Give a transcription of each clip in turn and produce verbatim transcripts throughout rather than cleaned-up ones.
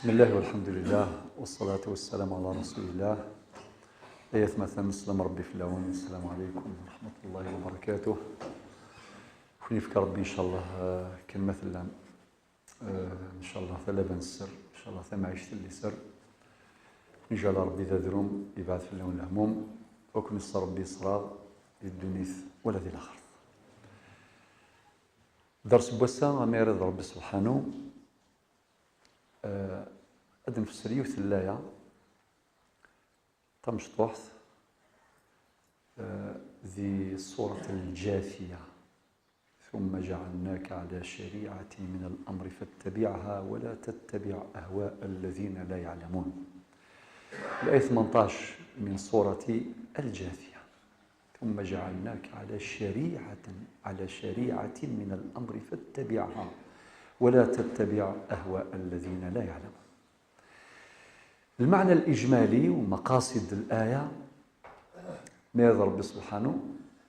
بسم الله والحمد لله والصلاة والسلام على رسول الله. Ay atmaten, sslam Ṛebbi fell-awen. السلام عليكم ورحمة الله وبركاته. Ad ken-yefk Ṛebbi, ncallah, eh, akken ma tellam. Eh, ncallah talaba n sser, ncallah tamɛict n liser. Ncallah Ṛebbi d adrum, yebɛed fell-awen lehmum. Ad ken-iṣṣer Ṛebbi iṣṣer-aɣ di ddunit wala di laxert. Ders n wass-a, ma irad Ṛebbi subḥanu, eh, ad nfesser yiwet n laya tamecṭuḥt, eh, di surat Lǧafiya. ثم جعلناك على شريعة من الأمر فاتبعها ولا تتبع أهواء الذين لا يعلمون. الآية ثمنطاش من سورة الجاثية. ثم جعلناك على شريعة، على شريعة من الأمر فاتبعها ولا تتبع أهواء الذين لا يعلمون. المعنى الإجمالي ومقاصد الآية، ma irad Ṛebbi subḥanu,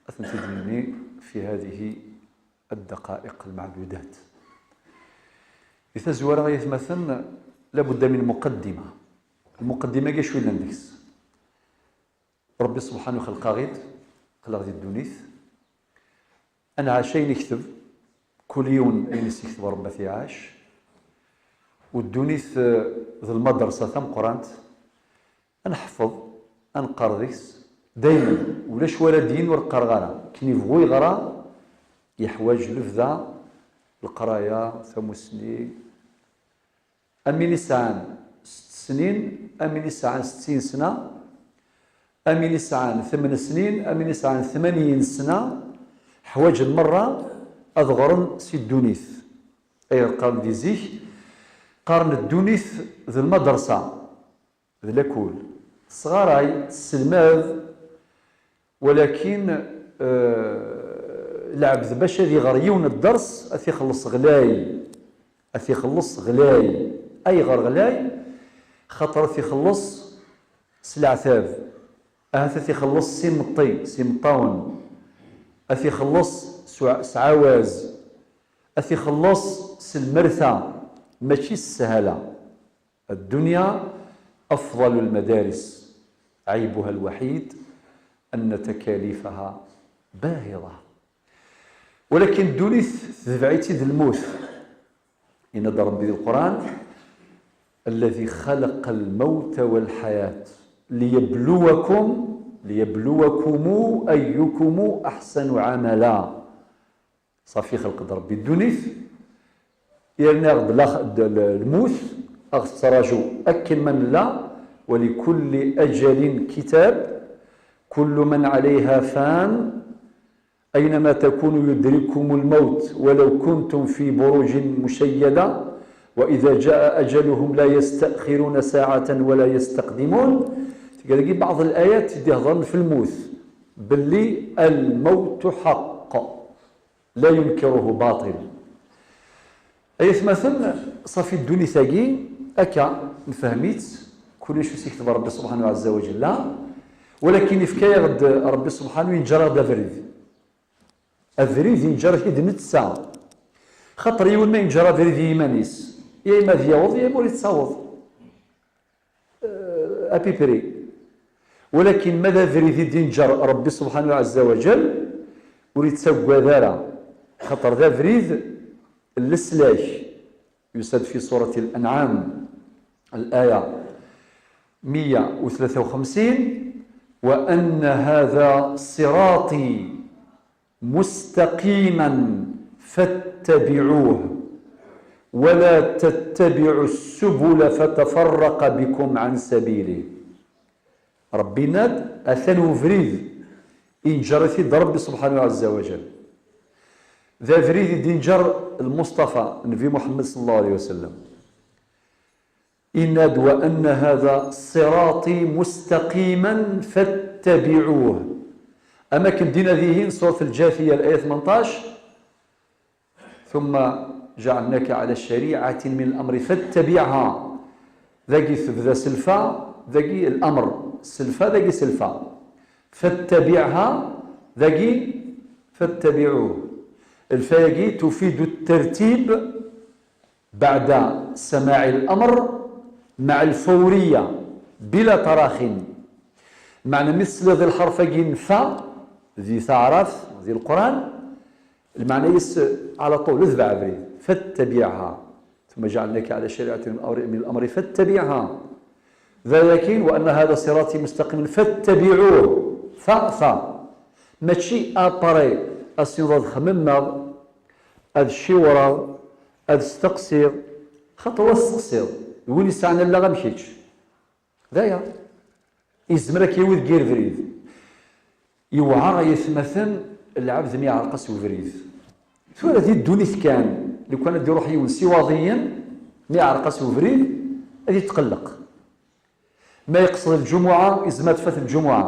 ad tent-id-nini في هذه الدقائق المعدودات. Di tazwara, ay atmaten, لابد من مقدمة. Lmuqeddima-agi acu yellan deg-s? Ṛebbi subḥanu xelq-aɣ-id, xelq-aɣ di ddunit. Ad nɛac ayen ikteb, kul yiwen ayen i s-ikteb Ṛebbi ad t-iɛac. U ddunit, eh, d lmadrasa tameqqrant. Ad neḥfeḍ, ad neqqar deg-s. Daymen, ulac wara din ur qqareɣ ara. Akken yebɣu yeɣra, yeḥwaǧ lebda, leqraya, tamussni. Am win isɛan sett snin, am win isɛan settin sna, am win isɛan tmen snin, am win isɛan tmanyin sna, ḥwaǧen merra ad ɣren si ddunit. Ayɣer qqaren di zik? Qqaren ddunit d lmadrasa, d lakul. Tesɣaray, tesselmad, walakin, eh, lɛebd bac ad iɣer yiwen dders, ad t-ixelleṣ ɣlay. Ad t-ixelleṣ ɣlay. Ayɣer ɣlay? Xaṭer ad t-ixelleṣ s leɛtab. Ahat ad t-ixelleṣ s imeṭṭi, s imeṭṭawen. Ad t-ixelleṣ s uɛ-, s ɛawaz. Ad t-ixelleṣ s lmerta, mačči s sshala. الدنيا أفضل المدارس، عيبها الوحيد أن تكاليفها باهظة. Walakin ddunit tedbeɛ-itt-id lmut. Yenna-d Ṛebbi di Lqur'an: الذي خلق الموت والحياة ليبلوكم، ليبلوكم أيكم أحسن عملا. Ṣafi, ixleq-d Ṛebbi ddunit, yerna-aɣ-d lax-, d-, l-, lmut, a ɣ-tettraǧu akken ma nella. ولكل أجل كتاب، كل من عليها فان، أينما تكونوا يدرككم الموت ولو كنتم في بروج مشيدة، وإذا جاء أجلهم لا يستأخرون ساعة ولا يستقدمون. Tga dagi بعض الآيات i d-ihedṛen f lmut, belli الموت حق. لا ينكره باطل. Ay atmaten, ṣafi ddunit-agi, akka nfehhem-itt, kullec i s-ikteb Ṛebbi subḥanu ɛezza wa ǧella, walakin ifka-yaɣ-d Ṛebbi subḥanu, yenǧer-aɣ-d abrid. Abrid yenǧer-it-id netta. Xaṭer yiwen ma yenǧer abrid i yiman-is, ya ima ad yaweḍ, ya ima ur yettaweḍ. Eh, à peu près. Walakin ma d abrid i d-inǧer Ṛebbi subḥanu ɛezza wa ǧell, ur yettaggad ara, xaṭer d abrid n leslak. Yusa-d fi surat Al-An'am, الآية مية وثلاثة وخمسين: وأن هذا صراطي مستقيما فاتبعوه ولا تتبعوا السبل فتفرق بكم عن سبيله. Ṛebbi yenna-d, atan ubrid, inǧer-it-id Ṛebbi subḥanu ɛezza wa ǧell. D abrid i d-inǧer Lmuṣṭafa, Nnbi Muḥemmed ṣalla Llahu ɛalayhi wa sallam. Yenna-d: وأن هذا صراطي مستقيما فاتبعوه. Am akken dinna dihin, surat Lǧafiya, laya tmenṭac: ثم جعلناك على شريعة من الأمر فاتبعها. Dagi tebda s lfa, dagi l'amr s lfa, dagi s lfa. فاتبعها, dagi فاتبعوه. Lfa-agi تفيد الترتيب بعد سماع الأمر مع الفورية بلا تراخ. Meɛna mi tesliḍ i lḥerf-agi n fa di taɛrabt, di Leqran, lmeɛna-is على طول, tbeɛ abrid. فاتبعها. ثم جعلناك على شريعة من الأمر, من الأمر فاتبعها. ذلك وأن هذا صراطي مستقيما فاتبعوه. Fa, fa. Mačči après ad s-tiniḍ ad xemmemeɣ, ad ciwreɣ, ad steqsiɣ. Xaṭer wa testeqsiḍ, d win yesɛan allaɣ am kečč. D aya. Yezmer ad k-yawi deg yir brid. Yewɛer ay atmaten lɛebd mi iɛreq-as ubrid. Tura di ddunit kan, lukan ad d-iruḥ yiwen s iwaḍiyen, mi iɛreq-as ubrid, ad yetqelleq. Ma yeqsed lǧumuɛa, yezmer ad tfat lǧumuɛa.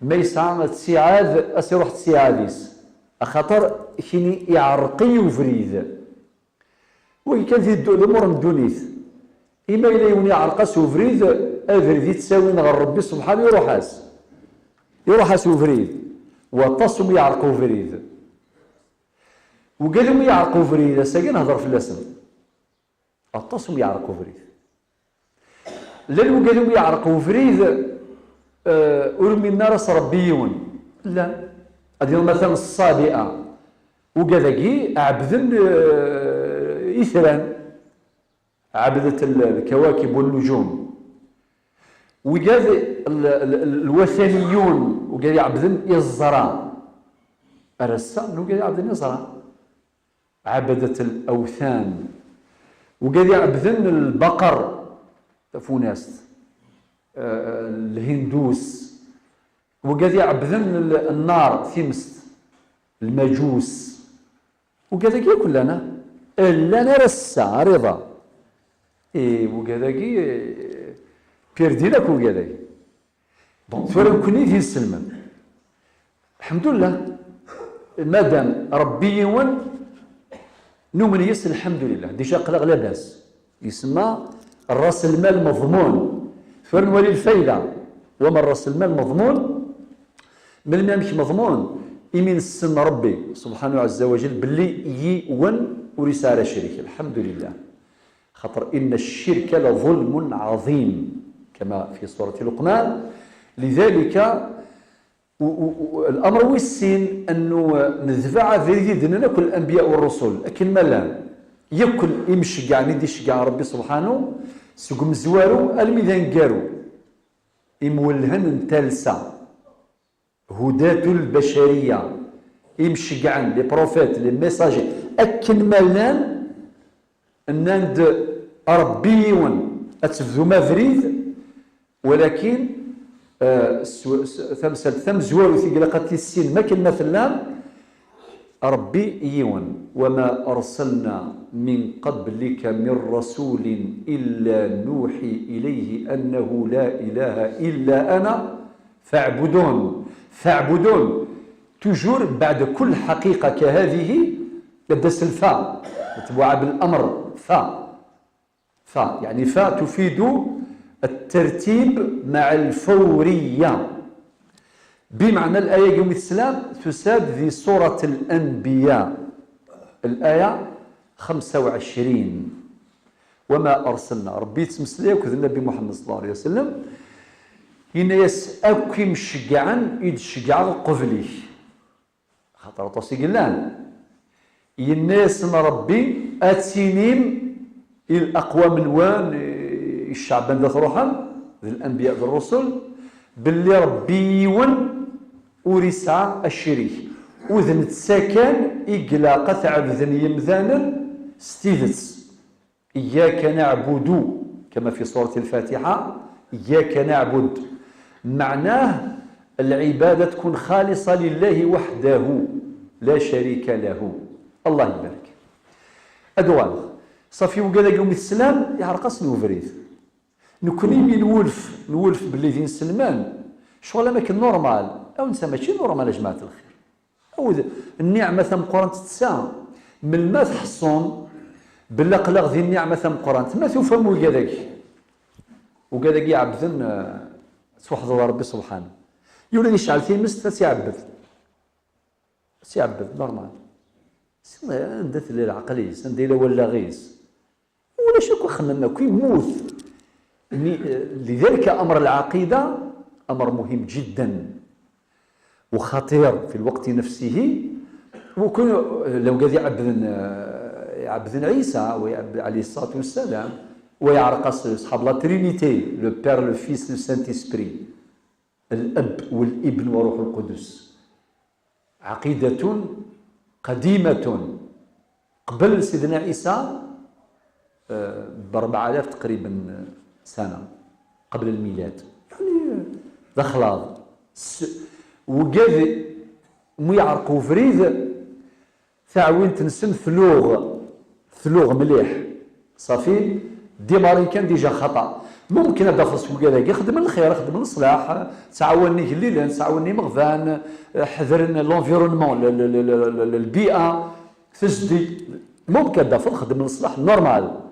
Ma yesɛa ttiɛad, ad s-iruḥ ttiɛad-is. Axaṭer kini iɛreq-iyi ubrid. Wagi kan di ddu-, d umur n ddunit. Imi yella yiwen iɛreq-as ubrid, abrid i ttawin ɣer Rebbi subḥanu iruḥ-as. Iruḥ-as ubrid. Waṭas umi iɛreq ubrid. Wigad umi iɛreq ubrid, ass-agi nehder fell-asen. Aṭas umi iɛreq ubrid. Llan wigad umi iɛreq ubrid, eh, ur uminen ara s Rebbi yiwen. Llan. Ad yiniḍ matalan ṣṣabi'a. Wigad-agi ɛebden, eh, itran. عبدة ال-, الكواكب والنجوم. Wigad l-, l-, l-, lwataniyun, wigad iɛebden iẓra. Ar ass-a, wigad iɛebden iẓra. عبدة الأوثان. Wigad iɛebden lbaqer, tafunast, eh, lhindus. Wigad iɛebden l-, nnar, timest, lmajus. Wigad-agi akk llan, ah? Llan ar ass-a, ar iḍ-a. Eh, wigad-agi, eh, pirdin akk wigad-agi. Bon, tura nekkni d inselmen. Lḥemdullah. Madam Rebbi yiwen, numen yes, lḥemdulillah. Déjà aql-aɣ labas. Yesma الراس المال مضمون. Tura nwali lfayda. Wama الراس المال مضمون. Melmi amek meḍmun? Imi nessen Rebbi, subḥanahu ɛezza wa jell, belli yiwen ur yesɛi ara crik. Lḥemdulillah. Xaṭer إن الشرك لظلم عظيم, كما في سورة لقمان. لذلك, u-, u-, u-, الأمر wis sin, أنه netbeɛ abrid i d-nnan akk الأنبياء والرسل, akken ma llan. Yakk imceggɛen i d-iceggɛen Rebbi subḥanahu, seg umezwaru almi d aneggaru. Imwellhen n talsa. هداة البشرية, imceggɛen, les prophètes, les messagers, akken ma llan, nnan-d Rebbi yiwen, ad tebdum abrid, walakin, eh, s-, s-, tamsalt tamezwarut i ilaq ad tissinem akken ma tellam, Rebbi yiwen. وما أرسلنا من قبلك من رسول إلا نوحي إليه أنه لا إله إلا أنا فاعبدون. فاعبدون. Toujours بعد كل حقيقة كهذه, تبدأ الفا, متبوعة بالأمر, فا. فا, يعني فا تفيد الترتيب مع الفورية. بمعنى الآية يوم السلام تساب في سورة الأنبياء، الآية خمسة وعشرين. وما أرسلنا، ربي يتمسلي ياك النبي محمد صلى الله عليه وسلم، yenna-yas akk imceggɛen i d-ceggɛeɣ qbel-ik. Xaṭer aṭas i yellan. Yenna-yasen Ṛebbi, ad tinim i leqwam-nwen, i cceɛb anda truḥem, d lanbiya d ṛṛusul, belli Ṛebbi yiwen ur isɛa acrik. U d netta kan i ilaq ad t-ɛebden yemdanen s tidet. إياك نعبد، كما في سورة الفاتحة، إياك نعبد. معناه العبادة تكون خالصة لله وحده لا شريك له. الله يبارك. Ad uɣaleɣ. Ṣafi, wigad-agi umi teslam, yeɛreq-asen ubrid. Nekkni mi nwulef, nwulef belli d inselmen, ccɣel am akken normal. Aw netta mačči normal, a jmaɛat lxir. Awed, nniɛma tameqqrant tesɛa. Melmi ad tḥeṣṣun belli aql-aɣ di nniɛma tameqqrant? Ma tufam ugad-agi, ugad-agi iɛebden, eh, ad twaḥdeḍ Ṛebbi subḥanu. Yiwen ad yecɛel timest, ad tt-iɛebbed. Ad tt-iɛebbed, normal. Anda tella leɛqel-is? Anda yella wallaɣ-is? Ulac akk axemmem akk, immut. لذلك أمر العقيدة أمر مهم جدا وخطير في الوقت نفسه. وكل لو قاعد يعبدن يعبدن عيسى ويعبد عليه الصلاة والسلام ويعرق أصحاب la Trinité, le Père, le Fils, le Saint-Esprit, الأب والابن وروح القدس. عقيدة قديمة قبل سيدنا عيسى، آه، ب أربعة آلاف تقريبا سنة قبل الميلاد. يعني، d axlaḍ. S-, wigad mu yeɛreq ubrid, taɛwint-nsen tluɣ, tluɣ mliḥ. صافي، démarrer kan déjà خطأ. ممكن ad d-tafeḍ s wigad-agi xedmen lxir, xedmen leṣlaḥ, ttɛawanen igellilen, ttɛawanen imeɣban, ḥedren l'environnement, l-, l-, البيئة, tezdeg. ممكن ad d-tafeḍ xedmen leṣlaḥ normal.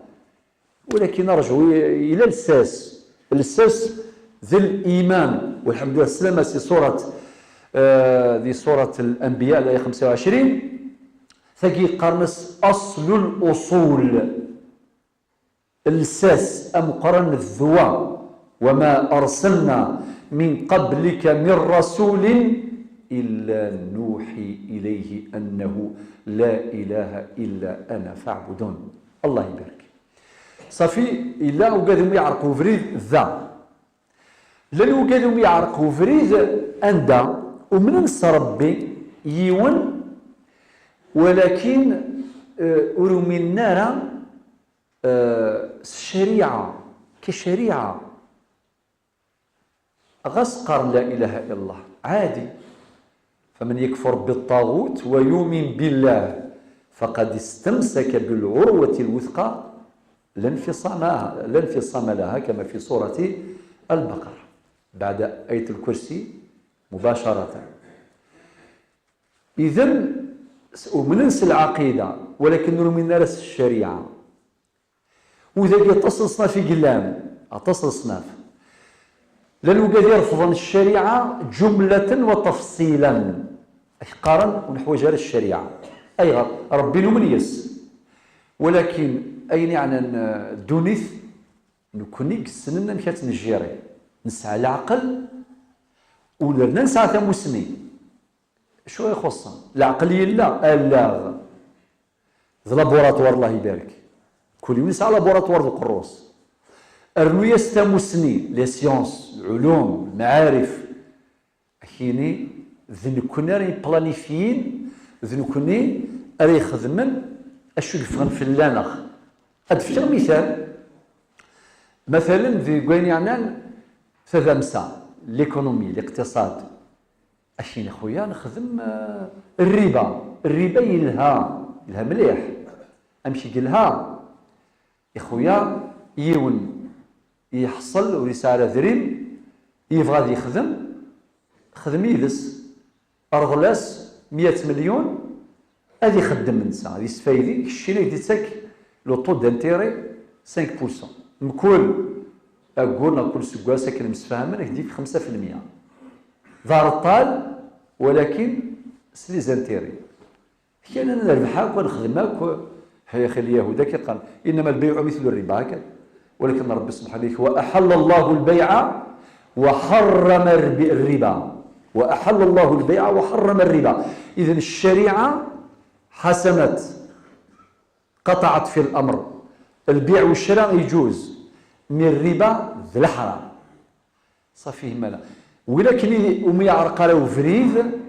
ولكن أرجو إلى الساس، الساس ذي الإيمان. والحمد لله السلامة في سورة، آه، ذي سورة الأنبياء، الآية خمسة وعشرين. Tagi qqaren-as أصل الأصول. Lsas ameqqran d ddwa, وما أرسلنا من قبلك من رسول إلا نوحي إليه أنه لا إله إلا أنا فاعبدون. الله يبارك. صافي، إلا وقادم يعرق وفريد ذا. Llan wigad umi yeɛreq ubrid anda umnen s Rebbi yiwen, walakin, eh, ur uminen ara, eh, s ccariɛa, k ccariɛa. Ɣas qqaren la ilaha illallah, ɛadi. فمن يكفر بالطاغوت ويؤمن بالله فقد استمسك بالعروة الوثقى لا انفصام لها، لا انفصام لها، كما في سورة البقرة بعد آية الكرسي مباشرة. إذن، s-, umnen s lɛaqida, walakin ur uminen ara s ccariɛa. Udagi aṭas n leṣnaf i yellan, aṭas n leṣnaf. Llan wigad irefḍen ccariɛa جملة وتفصيلا. Ak qqaren ur neḥwaǧ ara ccariɛa. Ayɣer? Rebbi numen yes. Walakin ayen iɛnan, eh, ddunit, nekkni i yessnen amek ad tt-nejjiri. Nesɛa leɛqel, u nerna nesɛa tamusni. Acu i ixuṣṣen? Leɛqel yella, allaɣ. D laboratoire, Allah ibarek. Kul yiwen yesɛa laboratoire d uqerru-s. Rnu-yas tamusni, les sciences, lɛulum, lmaɛarif. Akini, d nekkni ara yeplanifyin, d nekkni ara ixedmen acu yeffɣen fell-aneɣ. Ad d-fkeɣ mital. Matalen, deg wayen yeɛnan tadamsa, l'économie, l'iqtiṣad. Akini, xuya, nexdem, eh, rriba. Rriba yelha, yelha mliḥ. Amek i yelha? Ixuya, yiwen yeḥṣel ur yesɛi ara adrim, yebɣa ad yexdem, xdem yid-s, rḍel-as meyya melyun, ad ixeddem netta, ad yesfaydi, keččini ad k-d-ittak le taux d'intérêt cinq pour cent. Mkul aggur neɣ kul seggas akken msefhamen, ad k-d-yefk xemsa fi lmeyya. D areṭṭal, walakin s les intérêts. Kra nerbeḥ akk, ad nexdem akk. Hey, axi, lyahuda ki qqaren, إنما البيع مثل الربا, akka. Walakin Rebbi subḥanahu, وأحل الله البيع وحرم الرب-, الربا. وأحل الله البيع وحرم الربا. Idan, ccariɛa حسمت، قطعت في الأمر. Lbiɛ u ccra iǧuz, mi rriba d leḥram. Ṣafi, himala. Win akken i, umi yeɛreq ara ubrid,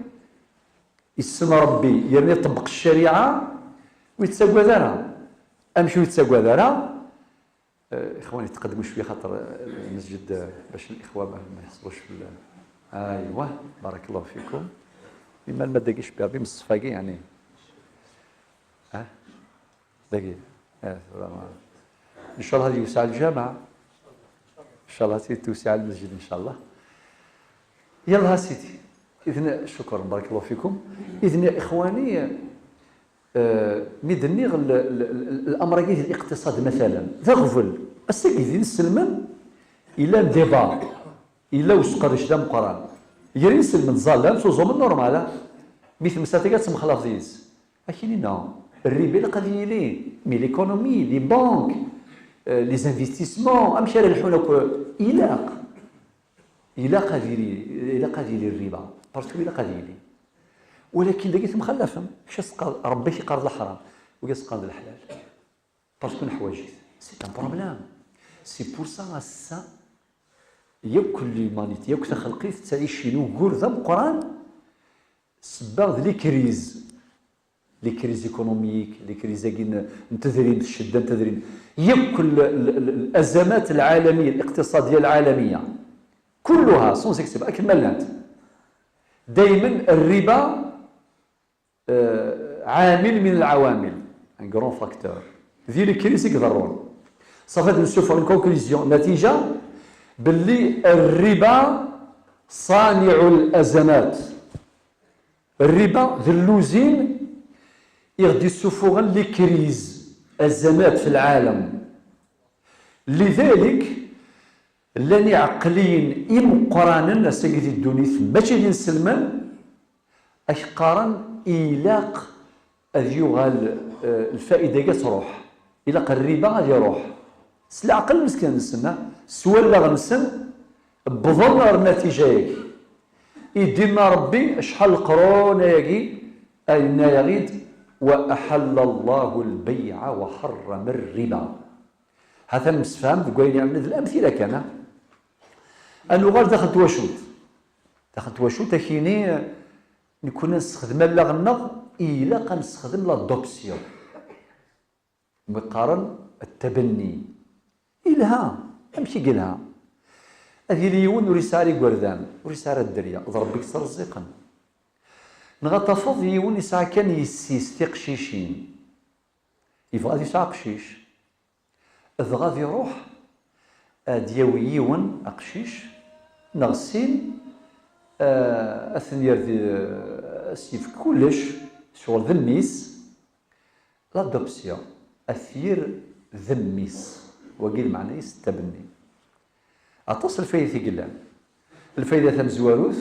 issen Rebbi, yerna iṭebbeq ccariɛa, ur yettagad ara. Amek ur yettagad ara? Eh, ixwan, yetqeddmu cwi xaṭer, eh, lmesǧid, eh, bac lixwa ma, ma yeḥṣlux fell-, aywa, barakallahu fikum. Imal ma dagi cebbi Rebbi, messef-agi, yeɛni. Ah? Dagi. Eh, tura ma-, ncallah ad yewseɛ lǧameɛ. Ncallah ad tewseɛ lmesǧid, ncallah. Yallah a sidi. Idn, cukran, barakallahu fikum. Idn, ixwani, eh, mi d-nniɣ l-, l-, l-, lamr-agi d liqtiṣad, matalan, d aɣbel. Ass-agi d inselmen, yella débat, yella usqerdec d ameqqran. Gar inselmen ẓẓallen, ttuẓumen, normal, ah? Mi temsalt-agi ad temxellafeḍ yid-s. Akini, non. Rriba ilaq ad yili. Mais l'économie, les banques, euh, les investissements, amek ara lḥun akk, ilaq. Ilaq ad yili, ilaq ad yili rriba. Partout ilaq ad yili. Walakin dagi temxallafem. Kečč as-teqqareḍ, Rebbi k-iqqar d leḥram. Wagi as-teqqareḍ d leḥlal. Parce que neḥwaǧ-it. C'est un problème. C'est pour ça, ass-a, yakk l'humanité, yakk taxelqit tettɛici ugur d ameqqran, sebba d les crises. Les crises économiques, les crises-agi n, n tedrimt, ccedda n tedrimt. Yakk l, l, l, الأزمات العالمية، الاقتصادية العالمية. كلها، sans exception, akken ma llant. Daymen, rriba, euh, عامل من العوامل, un grand facteur. Di les crises i iḍerrun. Ṣafi ad nessufeɣ une conclusion, natija, belli rriba صانع الأزمات. Rriba d lluzin i ɣ-d-issuffuɣen les crises, azamat fi lɛalem. Lidalik, llan iɛeqqliyen imeqqranen, ass-agi di ddunit, mačči d inselmen, ak qqaren ilaq ad yuɣal, eh, lfaida-agi ad truḥ. Ilaq rriba ad iruḥ. S leɛqel meskin-nsen, ah, s wallaɣ-nsen, wwḍen ɣer nnatija-agi. I d-inna Rebbi, acḥal leqrun ayagi, ay yenna-yaɣ-id, وأحل الله البيع وحرم الربا. Ha-t-an nemsefham deg wayen iɛemmed lamtila kan, ah. Ad nuɣal daxel n twacult. Daxel n twacult, ad k-yini, nekkni ad nessexdem allaɣ-nneɣ, ilaq ad nessexdem l'adoption. Mi qqaren ttabenni. Ilha. Amek i yelha? Ad yili yiwen ur yesɛi ara igerdan, ur yesɛi ara dderya, d Rebbi i yettreẓẓiqen. Neɣ ad tafeḍ yiwen yesɛa kan yessi-s tiqcicin. Yebɣa ad yesɛu aqcic. Dɣa ad iruḥ ad d-yawi yiwen aqcic neɣ sin, eh, ad ten-yerr di, ad s-yefk kullec, ccɣel d mmi-s, l'adoption, ad t-yerr d mmi-s. Wagi lmeɛna-is ttabenni. Aṭas n lfaydat i yellan. Lfayda tamezwarut,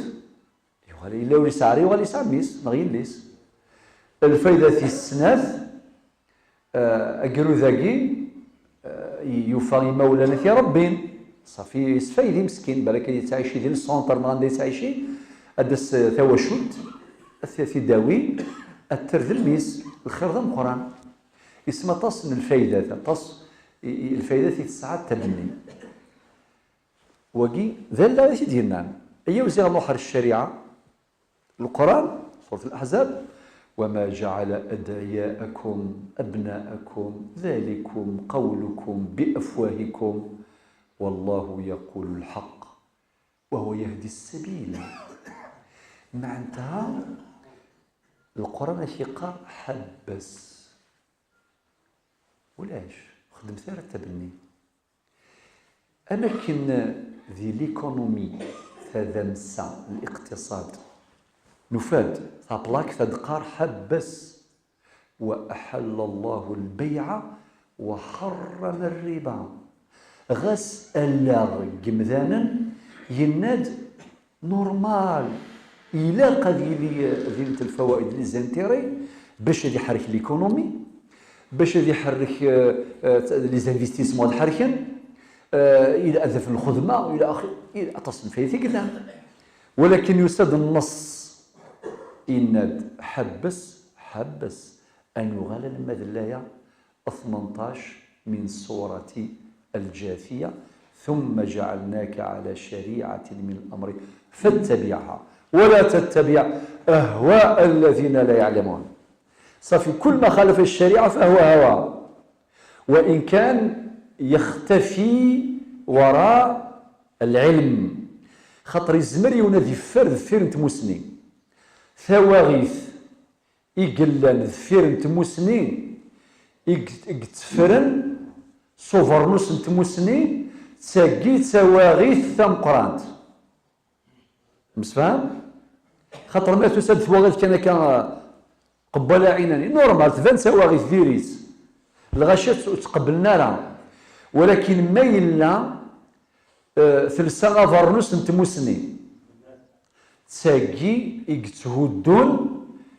yuɣal yella ur yesɛi ara, yuɣal yesɛa mmi-s neɣ yelli-s. Lfayda tis snat, eh, agrud-agi, eh, yufa imawlan i t-irebbin, ṣafi yesfaydi meskin, balak ad yettɛici di lṣunṭer neɣ anda yettɛici, ad d-tas tawacult, ad t-, ad t-id-tawi, ad terr d mmi-s, lxir d ameqqran. Isem aṭas n lfaydat, aṭas i, i, lfaydat i tesɛa ttabenni. Wagi d Allah i t-id-yennan. Aya uziɣ ad nruḥ ar ccariɛa. Leqran, surat Al-Ahzab, وما جعل أدعياءكم أبناءكم ذلكم قولكم بأفواهكم والله يقول الحق وهو يهدي السبيل. Meɛntaha, Leqran ad k-yeqqar ḥebbes. Ulac, xedmet ara ttabenni. Am akken di l'économie, tadamsa, الاقتصاد, nufa-d taplakt ad d-teqqar ḥebbes, وأحل الله البيع وحرم الربا. Ɣas allaɣ n yemdanen yenna-d normal, ilaq ad yili, eh, dinit lfawaid, les intérêts, bac ad iḥerrek l'économie, bac ad iḥerrek, eh, eh, les investissements ad ḥerken, eh, ila adaf n lxedma, ila axi-, ila aṭas n lfayda i yellan. Walakin yusa-d nneṣ, yenna-d ḥebbes, ḥebbes, ad nuɣal alamma d laya, ثمنطاش من سورة الجاثية، ثم جعلناك على شريعة من الأمر فاتبعها ولا تتبع أهواء الذين لا يعلمون. صافي، كل ما خالف الشريعة فهو هوى، وإن كان يختفي وراء العلم. خاطر يزمر يولي يفر دفير نتموسني. Tawaɣit i yellan deffir n tmusni, i g-, i yettefren s ubernus n tmusni, d tagi d tawaɣit tameqqrant. Msefham? Xaṭer ma tusa-d twaɣit kan akka, qebbala ɛinani, normal, tban d tawaɣit diri-tt. Lɣaci ur tt-qebblen ara. Walakin ma yella, eh, telsa abernus n tmusni. D tagi i yetthuddun,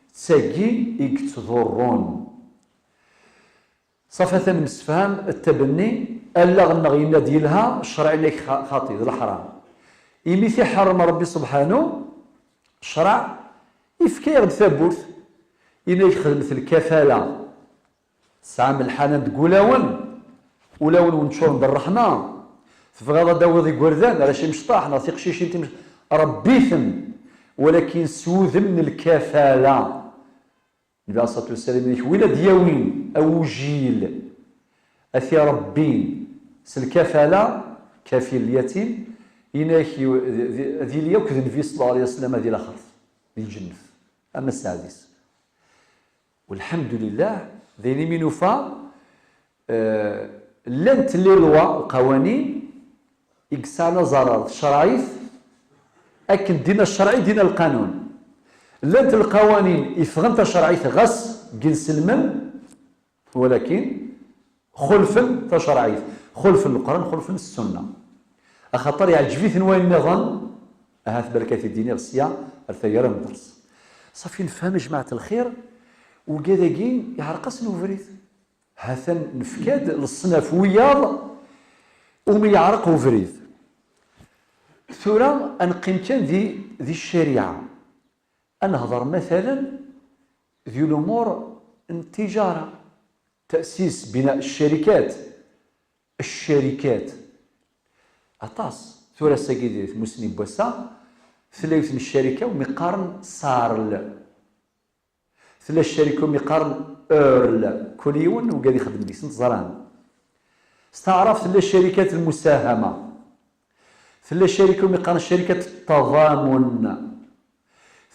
d tagi i yettḍurrun. Ṣafi, atan nemsefham, ttabenni, Allaɣ-nneɣ yenna-d yelha, ccṛeɛ yenna-k xa-, xaṭi, d leḥṛam. Imi t-iḥeṛṛem Ṛebbi subḥanu, ccṛeɛ ifka-yaɣ-d tawwurt, yenna-k xedmet lkafala. Tesɛam lḥanan deg wulawen, ulawen wen ččuren d ṛṛeḥma. Tebɣiḍ ad d-tawiḍ igerdan, arrac imecṭaḥ, neɣ tiqcicin tim-, ṛebbi-ten, walakin s wudem n lkafala. Nnbi ɛalayhi ṣṣalatu wassalam, yenna-k win ad d-yawin awujil, ad t-iṛebbin s lkafala, kafil lyatim, yenna-k d, d, ad yili akk d Nnbi ṣalla Llahu ɛalayhi wasallam di laxert, di lǧennet, ama sseɛd-is. Walḥemdulillah, d ayen imi nufa, eh, llant les lois, lqawanin, i yesɛan aẓarar d tcerɛit, akken dina ccerɛi, dina lqanun. Llant lqawanin iffɣen tacerɛit ɣas deg inselmen, walakin xulfen tacerɛit, xulfen Leqran, xulfen Ssunna. Axaṭer iɛǧeb-iten wayen nniḍen, ahat balak ad t-id-iniɣ sya ar taggara n dders. Ṣafi nefhem, a jmaɛat lxir, ugad-agi iɛreq-asen ubrid. Ha-t-an nefka-d leṣnaf wiyaḍ umi yeɛreq ubrid. Tura ad neqqim kan di, di ccariɛa. Ad nehḍer matalen di lumuṛ n ttiǧara. Tasis, bina ccarikat. Ccarikat. Aṭas. Tura ass-agi di tmussni n wass-a, tella yiwet n ccarika umi qqaren Sarl. Tella ccarika umi qqaren Earl. Kul yiwen ugad ixeddem deg-sent ẓran. S taɛrabt tella ccarikat lmusahama. Tella ccarika umi qqaren ccarika ttaḍamun.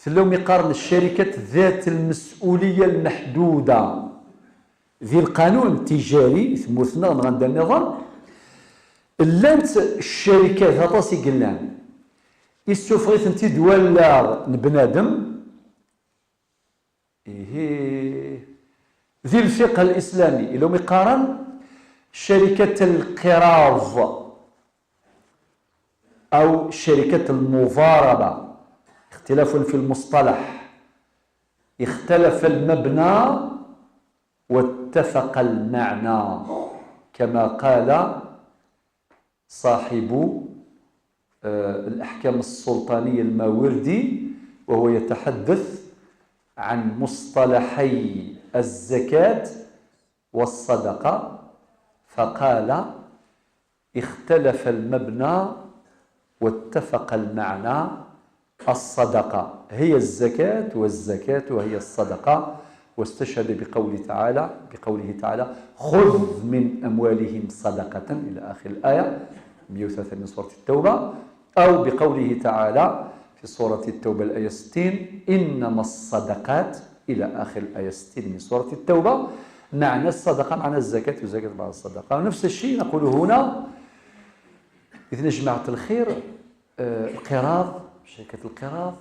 Tella umi qqaren ccarika dat lmes'uliya lmeḥduda. Di lqanun tijari, tmurt-nneɣ neɣ anda nniḍen, llant ccarikat aṭas i yellan. Issufeɣ-itent-id wallaɣ n bnadem. Ihi, di lfiqh al-islami, ila umi qqaren carikat al-qiraḍ aw carikat al-muḍaraba, اختلاف في المصطلح، اختلف المبنى واتفق المعنى، كما قال صاحب، آه، الأحكام السلطانية الماوردي، وهو يتحدث عن مصطلحي الزكاة والصدقة، فقال: اختلف المبنى واتفق المعنى، الصدقة هي الزكاة، والزكاة هي الصدقة، واستشهد بقوله تعالى، بقوله تعالى: خذ من أموالهم صدقة، إلى آخر الآية، مية وثلاثة من سورة التوبة، أو بقوله تعالى في سورة التوبة الآية ستين: إنما الصدقات، إلى آخر الآية ستين من سورة التوبة. معنى الصدقة معنى الزكاة، والزكاة معنى الصدقة. ونفس الشيء نقول هنا، إذن جماعة الخير، آه، القراض، شركة القراض،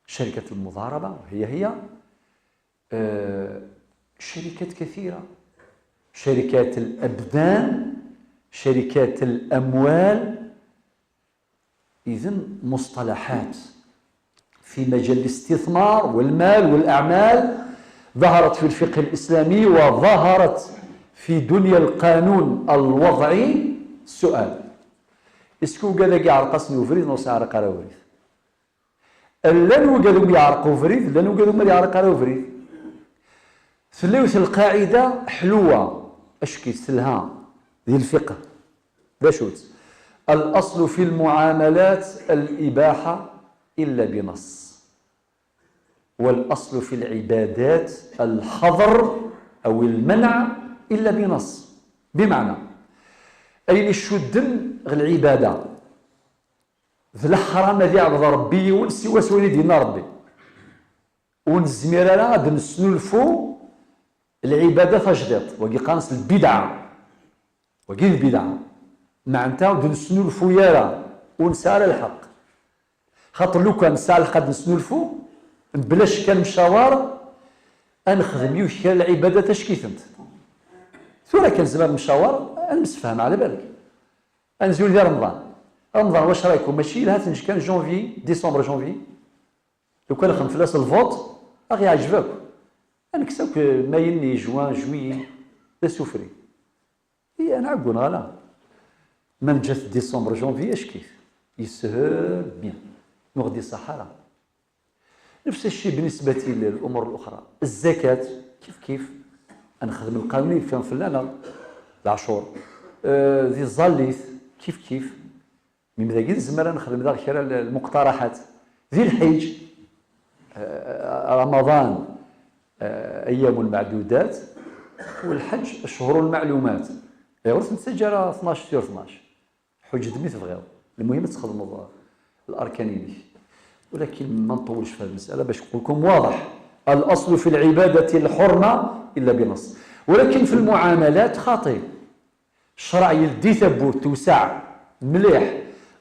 شركة المضاربة، هي هي، آه، شركات كثيرة، شركات الأبدان، شركات الأموال. إذن مصطلحات في مجال الاستثمار والمال والأعمال ظهرت في الفقه الإسلامي وظهرت في دنيا القانون الوضعي. السؤال: est-ce que ugad-agi iɛreq-asen ubrid neɣ ur s-iɛriq ara ubrid? Llan wigad umi yeɛreq ubrid, llan wigad umi ur yeɛriq ara ubrid. Tella yiwet lqaɛida ḥluwa, ackit, telha, di lfiqh. D acu-tt? الأصل في المعاملات الإباحة إلا بنص، والأصل في العبادات الحظر أو المنع إلا بنص. بمعنى، ayen icudden ɣer lɛibada, d leḥram ad iɛbed Ṛebbi yiwen siwa s wayen i d-yenna Ṛebbi. Ur nezmir ara ad d-nesnulfu lɛibada tajdiṭ, wagi qqaren-as lbidɛa. Wagi d lbidɛa. Meɛnta ur d-nesnulfu ara, ur nesɛi ara lḥeqq. Xaṭer lukan nesɛa lḥeqq ad d-nesnulfu, mebla ccek ad nemcawaṛ, ad nexdem yiwet kra n lɛibada tackit-tent. Tura kan nezmer ad nemcawaṛ, ad nemsefham ɛla balek. Ad nezwir di Remḍan. Remḍan, wac raykum? Mačči yelha-t neǧǧ kan janvier, décembre, janvier? Lukan nexdem fell-as lvuṭ, ad ɣ-yeɛǧeb akk. Ad nekkes akk mayen n juin, juillet, d asufri. Iya, ad nɛeggu neɣ ala? Ma neǧǧa-t décembre, janvier, ackit. Yeshel, bien. Ma ur ɣ-d-iṣaḥ ara. نفس الشيء بالنسبة للأمور الأخرى. الزكاة كيف كيف. Ad nexdem lqanun yefkan fell-aneɣ العشور. Euh, di tẓallit كيف كيف. Mi dagi nezmer ad nexdem daɣ kra n lmuqtaraḥat. Di lḥiǧ, euh, Ramaḍan, euh, أيام معدودات, u lḥeǧ أشهر معلومات. Ayɣer ur t-nettaǧǧa ara tnac sur tnac? Ḥuǧǧ-d mi tebɣiḍ. Lmuhim ad txedmeḍ larkan-inek. Walakin ma nṭewwelx fi lmasala bac nqul-kem واضح. الأصل في العبادة الحرمة إلا بنص. ولكن في المعاملات خاطئ. Ccṛeɛ yeldi tawwurt tewseɛ mliḥ.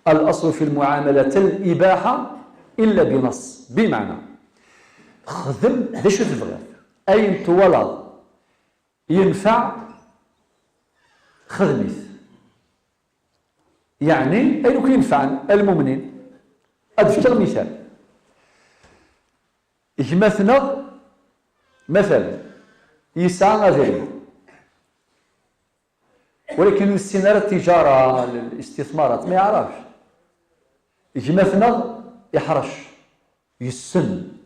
الأصل في المعاملة الإباحة إلا بنص. بمعنى, xdem d acu tebɣiḍ. Ayen twalaḍ yenfeɛ, xdem-it. Yeɛni, ayen akk yenfɛen lmumnin. Ad d-fkeɣ mital. Gma-tneɣ, مثلا, yesɛa adrim. Walakin ur yessin ara ttiǧara, listithmarat, ma yeɛrafx. Gma-tneɣ iḥrec, yessen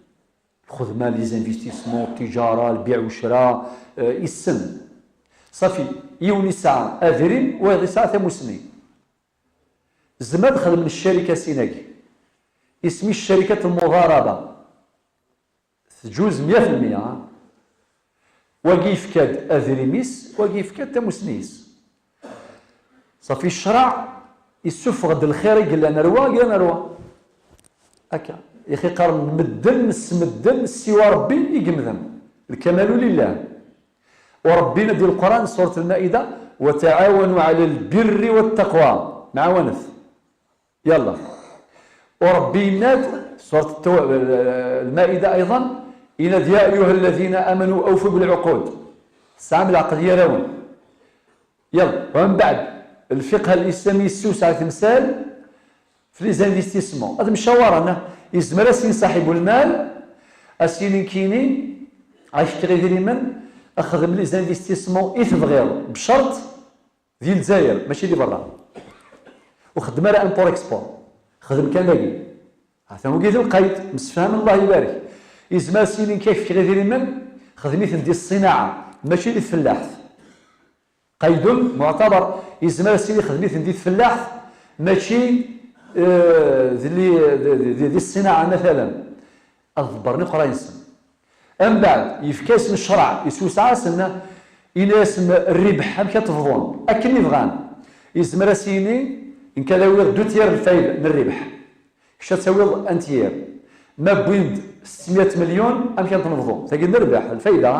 lxedma, les investissements, ttiǧara, lbiɛ u ccra, eh, yessen. Ṣafi, yiwen yesɛa adrim, wayeḍ yesɛa tamusni. Tzemr ad xedmen ccarika sin-agi. Isem-is ccarika n lmuḍaraba. Tjuz mya fi lmya, ha? Wagi yefka-d adrim-is, wagi yefka-d tamusni-is. Ṣafi, ccṛeɛ issufeɣ-d lxir i yellan ar wa, yellan ar wa. Akka. Ixi qqaren medden s medden, siwa Ṛebbi i yemden. Lkamalu lillah. U Ṛebbi yenna di Leqran, surat Lmaida, وتعاونوا على البر والتقوى. Mɛawanet. Yalla. U Ṛebbi yenna-d, surat Lmaida أيضا, yenna-d, يا أيها الذين آمنوا أوفوا بالعقود. Tesɛam lɛeqd gar-awen. Yalla, u mbeɛd, lfiqh al-islami yessewseɛ temsal fi les investissements. Ad mcawaren, yezmer ad s-yini ṣaḥib lmal, ad s-yini nekkini, ad k-fkeɣ idrimen, xdem les investissements i tebɣiḍ, bcert di Lezzayer, mačči di berra. Ur xeddem ara import-export, xdem kan dagi. Atan wagi d lqayd, msefhamen, Allah ibarek. Yezmer ad s-yini nekk ad k-fkeɣ idrimen, xdem-iten di ṣṣinaɛa, mačči di tfellaḥt. Qaydun muɛtabar, yezmer ad s-yini xdem-iten di tfellaḥt, mačči, eh, di, di, di, di ṣṣinaɛa, matalan. Ad ḍebbren iqerray-nsen. Mbeɛd, yefka-yasen ccṛeɛ, yessewseɛ-asen, yenna-yasen rribeḥ, amek ad t-bḍun, akken i bɣan. Yezmer ad s-yini, nekk ad awiɣ deux tiers n lfayda n rribeḥ. Kečč ad tawiḍ un tiers. Ma wwin-d settmya melyun, amek ad ten-nebḍu? Tagi d rrbeḥ, lfayda.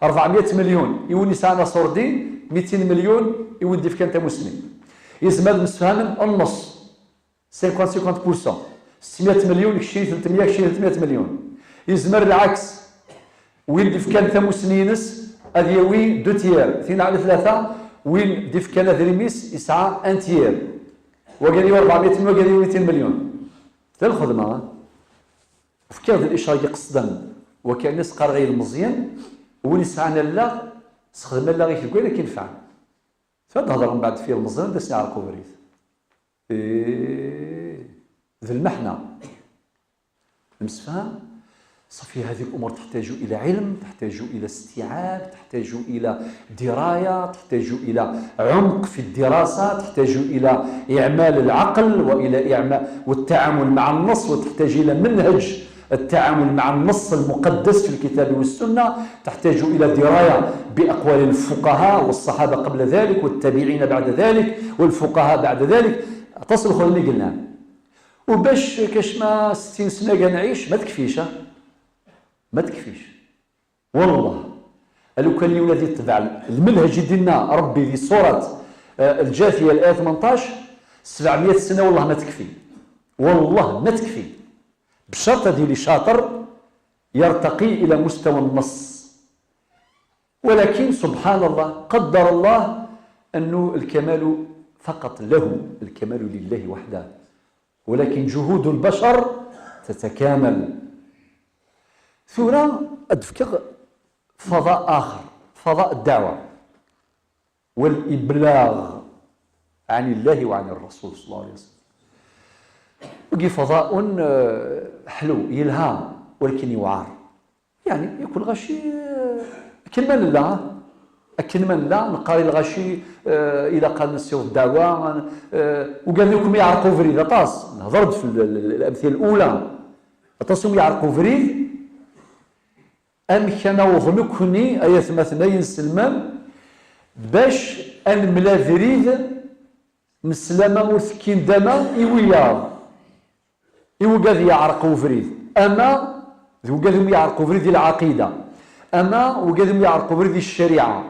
Ṛebɛemya melyun i win yesɛan aṣurdi, mitin melyun i win d-ifkan tamusni. Yezmer ad msefhamen nneṣ, cinquante, cinquante pour cent. Settmya melyun, keččini tlettmya, keččini tlettmya melyun. Yezmer lɛaks, win d-ifkan tamusni-ines ad yawi deux tiers, tin ɛla tlata, win d-ifkan adrim-is yesɛa un tiers. Wagi ad yawi ṛebɛemya, wagi ad yawi mitin melyun. D lxedma, ha? Fkiɣ-d licaṛ-agi qesden, wakan as-qqareɣ i yilmeẓyen, win yesɛan allaɣ, sexdem allaɣ-ik deg wayen akka inefɛen. Tura ad d-hedreɣ mbeɛd f yilmeẓyen, ad asen-iɛreq ubrid. Ih, d lmeḥna. Nemsefham? صافي، هذه الأمور تحتاج إلى علم، تحتاج إلى استيعاب، تحتاج إلى دراية، تحتاج إلى عمق في الدراسة، تحتاج إلى إعمال العقل وإلى إعمال والتعامل مع النص، وتحتاج إلى منهج التعامل مع النص المقدس في الكتاب والسنة، تحتاج إلى دراية بأقوال الفقهاء والصحابة قبل ذلك والتابعين بعد ذلك والفقهاء بعد ذلك. تصل خذني قلنا. U bac kacma settin sna ad nɛic, ma tekfic, ha? Ma tekfic. Wallah, a lukan yiwen ad itbeɛ lmenhaj i d-inna Rebbi di surat, eh, Lǧafiya, laya tmenṭac, sebɛemya sna, wallah ma tekfi. Wallah ma tekfi. Bcert ad yili caṭer, يرتقي إلى مستوى النص. ولكن سبحان الله، قدر الله أنه الكمال فقط له، الكمال لله وحده. ولكن جهود البشر تتكامل. Tura ad d-fkeɣ فضاء آخر، فضاء الدعوة والإبلاغ. عن الله وعن الرسول صلى الله عليه وسلم. Wagi فضاء, eh, ḥlu, yelha, walakin yewɛer. Yeɛni, yakk lɣaci, eh, akken ma nella, akken ma nella, neqqar i lɣaci, eh, ilaq ad nessiweḍ ddeɛwa, eh, ugaden akk mi yeɛreq ubrid, aṭas. Nehḍer-d f l-, l-, l-, الأمثلة الأولى. Aṭas umi yeɛreq ubrid, amek ad naweḍ nekkni, ay atmaten, ay inselmen, bac ad nemel abrid neslam ur tekkin dama i wiyaḍ, i wigad yeɛreq ubrid, ama d wigad umi yeɛreq ubrid di lɛaqida, ama wigad umi yeɛreq ubrid di ccariɛa,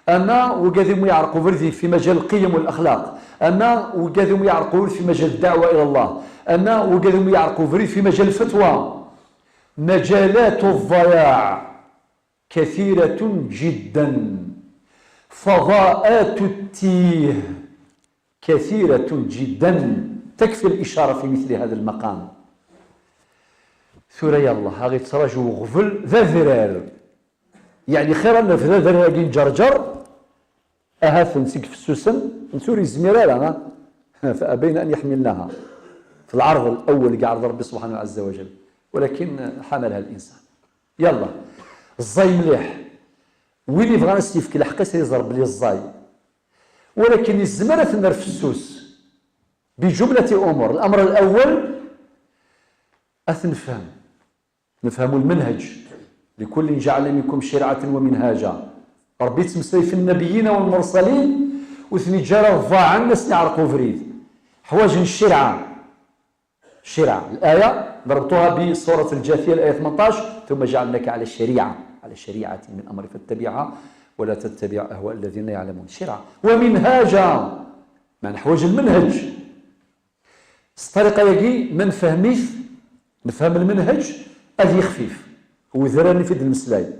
ama wigad umi yeɛreq ubrid في مجال القيم والأخلاق, ama wigad umi yeɛreq ubrid في مجال الدعوة إلى الله, ama wigad umi yeɛreq ubrid في مجال الفتوى. مجالات الضياع كثيرة جدا. فضاءات التيه كثيرة جدا. تكفي الإشارة في مثل هذا المقام. Tura yallah, a ɣ-ittraǧu uɣbel d adrar. Yeɛni xir ad nerfed adrar-agi n Ǧerǧer, ahat n seg fessusen, netta ur yezmir ara, ha? فأبين أن يحملنها. في العرض الأول i iɛreḍ Ṛebbi سبحانه عز وجل. ولكن حملها الإنسان. Yallah, ẓẓay mliḥ. Win yebɣan ad s-yefk lḥeqq-is ad iẓer belli ẓẓay. Walakin yezmer ad t-nerr fessus. بجملة أمور. الأمر الأول, ad t-nefhem. نفهم المنهج. لكل جعلنا منكم شرعة ومنهاجا. Ṛebbi yettmeslay في النبيين والمرسلين, ur ten-yeǧǧa ara ḍaɛen, ad sen-yeɛreq ubrid. Ḥwaǧen ccirɛa. الشريعة. الآية ضربتها بسورة الجاثية، الآية ثمنطاش: "ثم جعلناك على الشريعة، على شريعة من أمري فاتبعها ولا تتبع أهواء الذين لا يعلمون". الشريعة. ومنهاجا. ما نحوج المنهج. الطريقة يجي من فهميث، نفهم المنهج، أذي خفيف. وإذا راني في المسلاي.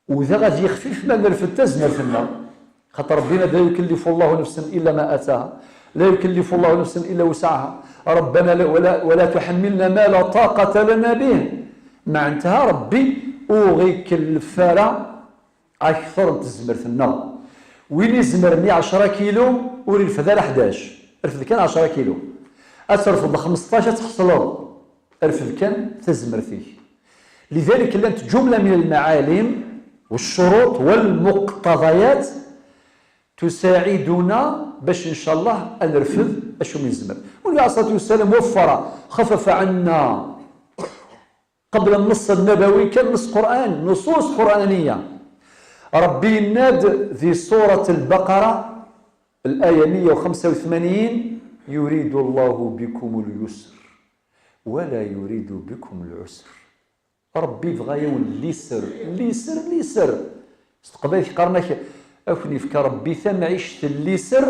وذا غادي يخفف ما نرفد تزمرتنا. خاطر ربنا لا يكلف الله نفسا إلا ما آتاها، لا يكلف الله نفسا إلا وسعها. ربنا لا، ولا، ولا تحملنا ما لا طاقة لنا به. معناتها ربي ur ɣ-ikellef ara أكثر n tezmert-nneɣ. Win izemren i ɛecra kilo, ur irfed ara ḥdac. Rfed kan ɛecra kilo. Ad terfeḍ xmesṭac, ad tḥeṣleḍ. Rfed kan tazmert-ik. لذلك llant جملة من المعالم والشروط والمقتضيات تساعدنا باش إن شاء الله ad nerfed acu mi nezmer. والنبي عليه الصلاة والسلام وفر، خفف عنا قبل النص النبوي كان نص قرآن، نصوص قرآنية. ربي يناد في سورة البقرة الآية مية وخمسة وثمانين: "يريد الله بكم اليسر ولا يريد بكم العسر". Ṛebbi yebɣa-yawen liser, liser, liser. S teqbaylit qqaren-ak, ad ken-yefk Ṛebbi tamɛict n liser,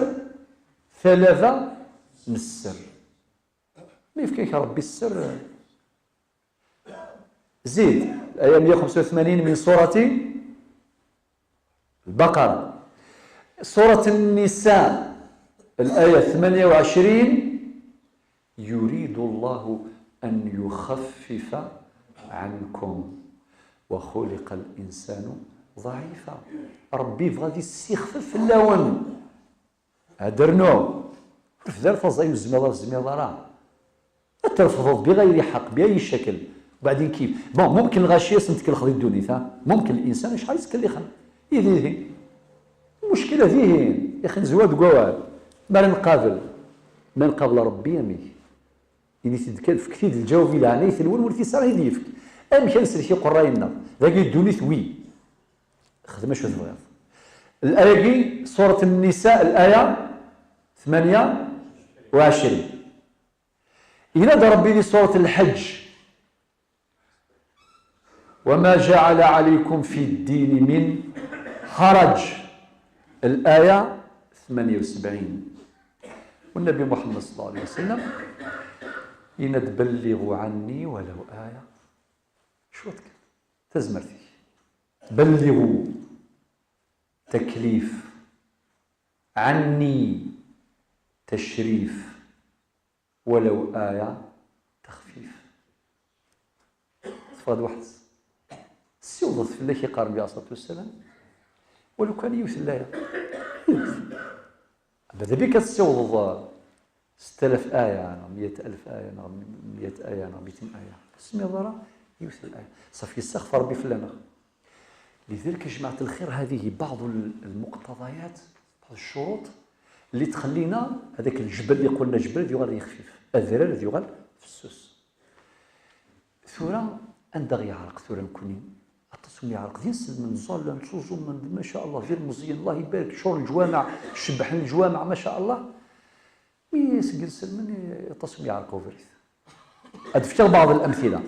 talaba n sser. Ma yefka-k Ṛebbi sser, زيد. الآية مية وخمسة وثمانين من سورة البقرة. سورة النساء، الآية ثمانية وعشرين: "يريد الله أن يخفف عنكم وخلق الإنسان ضعيفا". Ṛebbi yebɣa ad yessixfef fell-awen. Ad rnuɣ. Ur tefḍiḍ taẓay ur tezmireḍ ara, ur tezmireḍ ara. Ad terfdeḍ بغير حق, بأي شكل. وبعدين كيف؟ Bon, ممكن lɣaci ad sen-tkellxeḍ i ddunit, ha? ممكن الإنسان acḥal yettkellixen. Ihi, ihi. المشكلة dihin. Ixi nezwa deg wawal. Ma ara nqabel. Ma nqabel Ṛebbi, amek? Ini-t-id kan, fket-id lǧawab i leɛnayt-nwen, win t-yesɛan ad yi-d-yefk. Amek ad nsellek iqerray-nneɣ? Dagi ddunit, wi. Xdem acu tebɣiḍ. L-, ayagi, سورة النساء, الآية ثمانية وعشرين. Yenna-d Ṛebbi di سورة الحج: "وما جعل عليكم في الدين من حرج". الآية ثمانية وسبعين. والنبي محمد صلى الله عليه وسلم yenna-d: "بلغوا عني ولو آية". Cwiṭ kan. Tazmert-ik. بلغوا. تكليف. عني. تشريف. ولو آية. تخفيف. Teffeɣ-d waḥed. Ssiwḍet fell-ak, iqqar Nnbi عليه الصلاة والسلام, walu kan yiwet n laya. Yiwet. Bada bik ad tessiwḍeḍ ستة آلاف آية neɣ مية ألف آية neɣ مية آية neɣ ميتين آية. Ur tesmiḍ ara yiwet n aya. Ṣafi, yessaxef Ṛebbi fell-aneɣ. لذلك يا جماعة الخير، هذه بعض المقتضيات، بعض الشروط اللي تخلينا هذاك الجبل اللي قلنا جبل يغال يخفف، أذرار يغال فسوس. Tura anda ɣ-yeɛreq tura nekkni? Aṭas umi yeɛreq d inselmen, ẓallen, ttuẓumen, ma ca Allah, d ilmeẓyen, Allah ibarek, ččuren leǧwameɛ, cebbḥen leǧwameɛ, ma ca Allah. Mi seg inselmen, aṭas umi yeɛreq ubrid. Ad fkeɣ بعض الأمثلة،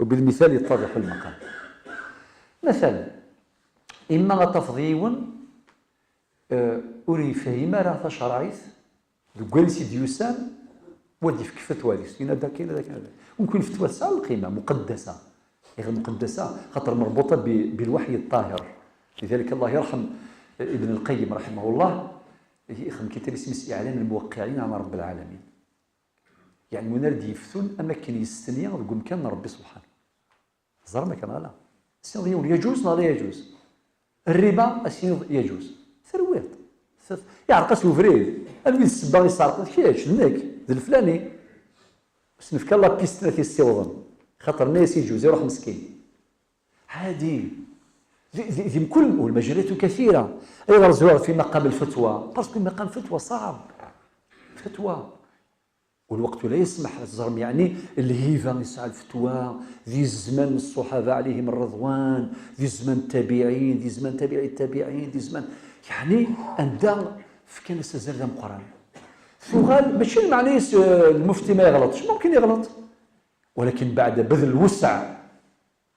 وبالمثال يتضح المقال. مثلا, imma ad tafeḍ yiwen, eh, ur yefhim ara tacerɛit, deg wayen i d-yusan, wa d-yefk fetwa deg-s, yenna-d akken, akken, akken. Mumkin fetwa tesɛa lqima, muqaddasa. Iɣ muqaddasa, xaṭer مربوطة ب-, بالوحي الطاهر. لذلك الله يرحم ابن القيم رحمه الله, ixdem kitab isem-is إعلام الموقعين عن رب العالمين. Yeɛni win ara d-yeftun am akken yestenya deg umkan n Ṛebbi subḥanahu. Teẓram akken neɣ ala? Tessneḍ yiwen يجوز neɣ لا يجوز؟ الربا, ad s-tiniḍ يجوز. Terwiḍ. Yeɛreq-as ubrid. Anwa i d ssebba i s-tɛerqeḍ? Kečč, d nekk, d leflani. Ur s-nefka la piste ad t-yessiwḍen. Xaṭer nna-yas يجوز, iruḥ meskin. عادي. Di, di, di mkul, والمجالات كثيرة. أيضا زوار في مقام الفتوى. Parce que مقام فتوى صعب. فتوى. والوقت لا يسمح, ad teẓrem, يعني, الهيبة يسعى الفتوى, di zzman الصحابة عليهم الرضوان, di zzman التابعين, di zzman تابعي التابعين, di zzman, يعني, anda fkan-as azal d ameqqran. Tuɣal, mačči lmeɛna-is, eh, المفتي ما يغلطش, ممكن يغلط. ولكن بعد بذل الوسع,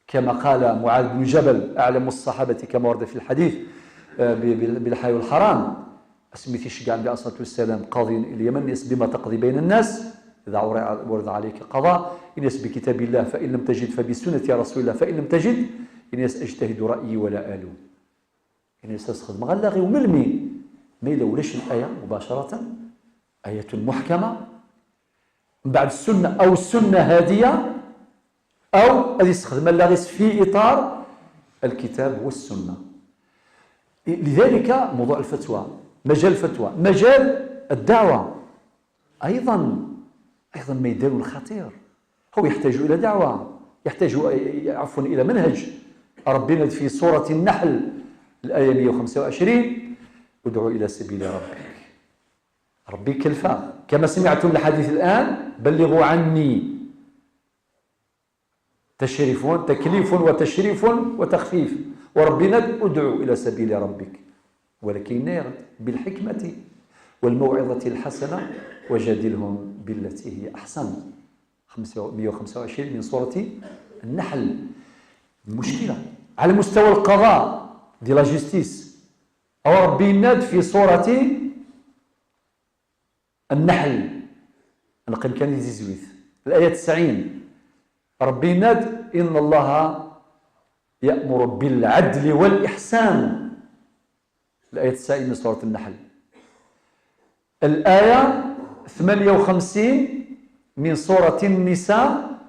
كما قال معاذ بن جبل, أعلم الصحابة كما ورد في الحديث, eh, ب-, ب-, بالحلال والحرام. Asmi t-iceggeɛ Nnbi عليه الصلاة والسلام قاضي اليمن, yenna-yas: بما تقضي بين الناس إذا عرض عليك قضاء؟ Yenna-yas: بكتاب الله، فإن لم تجد فبسنة رسول الله، فإن لم تجد, yenna-yas: أجتهد رأيي ولا آلو. Yenna-yas: ad sxedmeɣ allaɣ-iw melmi? Ma yella ulac الآية مباشرة, آية محكمة, mbeɛd السنة أو السنة هادية, أو ad yessexdem allaɣ-is في إطار الكتاب والسنة. لذلك موضوع الفتوى, مجال الفتوى, مجال الدعوة أيضا, أيضا ميدان خطير. هو يحتاج إلى دعوة, يحتاج, عفوا, إلى منهج. ربنا في سورة النحل, الآية مية وخمسة وعشرين: ادع إلى سبيل ربك. ربي يكلفه. كما سمعتم الحديث الآن، بلغوا عني. تشريف, تكليف وتشريف وتخفيف. وربنا: ادع إلى سبيل ربك, ولكن بالحكمة والموعظة الحسنة وجادلهم بالتي هي أحسن. خمسة, مية وخمسة وعشرين من سورة النحل. مشكلة. على مستوى القضاء, دي la justice, أو ربي يناد في سورة النحل, نقل كان يزيزويت, الآية تسعين, ربي يناد: إن الله يأمر بالعدل والإحسان. الآية تسعين من سورة النحل. الآية ثمانية وخمسين من سورة النساء: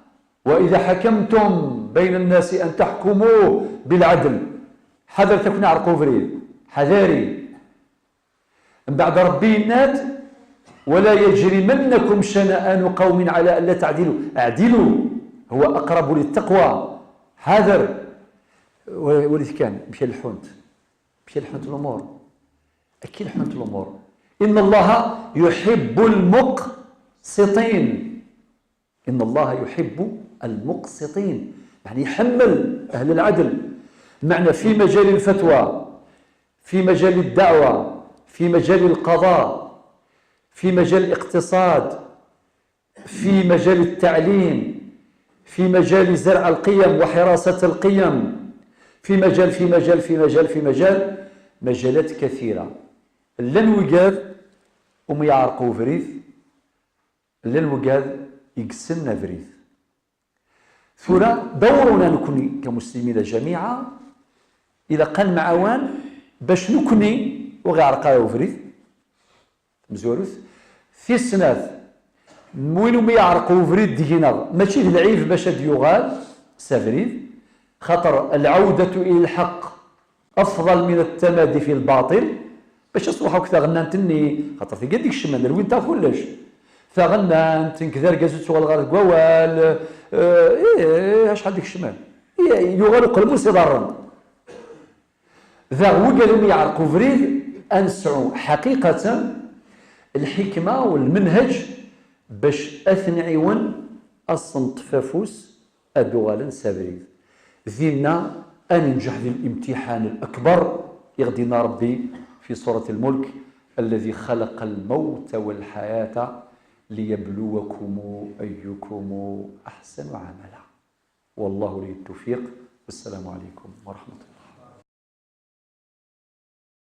وإذا حكمتم بين الناس أن تحكموا بالعدل. حذر تكون عرقوفريد, حذاري. من بعد ربي يناد: ولا يجرمنكم شنآن قوم على ألا تعدلوا. اعدلوا هو أقرب للتقوى. حذر. وليت كان مشى الحونت, مشى الحونت الأمور. أكي الحونت الأمور. إن الله يحب المقسطين. إن الله يحب المقسطين, يعني يحمل أهل العدل. معنى في مجال الفتوى, في مجال الدعوة, في مجال القضاء, في مجال الاقتصاد, في مجال التعليم, في مجال زرع القيم وحراسة القيم, في مجال, في مجال, في مجال, في مجال, مجالات كثيرة. Llan wigad umi yeɛreq ubrid, llan wigad i yessen abrid. Tura, دورنا نكون كمسلمين جميعا, ilaq ad nemɛawan bac nekkni ur ɣ-iɛreq ara ubrid. Tamezwarut. Tis snat, win umi yeɛreq ubrid deg-neɣ, mačči d lɛib bac ad d-yuɣal s abrid, xaṭer العودة إلى الحق أفضل من التمادي في الباطل. Bac ad truḥ akk taɣennant-nni, xaṭer tigi ad d-ikecmen, rwint-aɣ kullec. Taɣennant, nekk d argaz ur ttuɣaleɣ ara deg wawal, eh, ih, acḥal d-ikecmen. Ih, yuɣal uqelmun s iḍarren. Daɣ wigad umi yeɛreq ubrid, ad nesɛu ḥaqiqatan lḥikma u lmenhaj bac ad ten-nɛiwen ad s-neṭṭef afus ad d-uɣalen s abrid. Dinna ad nenǧeḥ di limtiḥan lakbar, i ɣ-d-yenna Ṛebbi fi surat Lmulk: الذي خلق الموت والحياة ليبلوكم أيكم أحسن عملا. والله ولي التوفيق. والسلام عليكم ورحمة الله.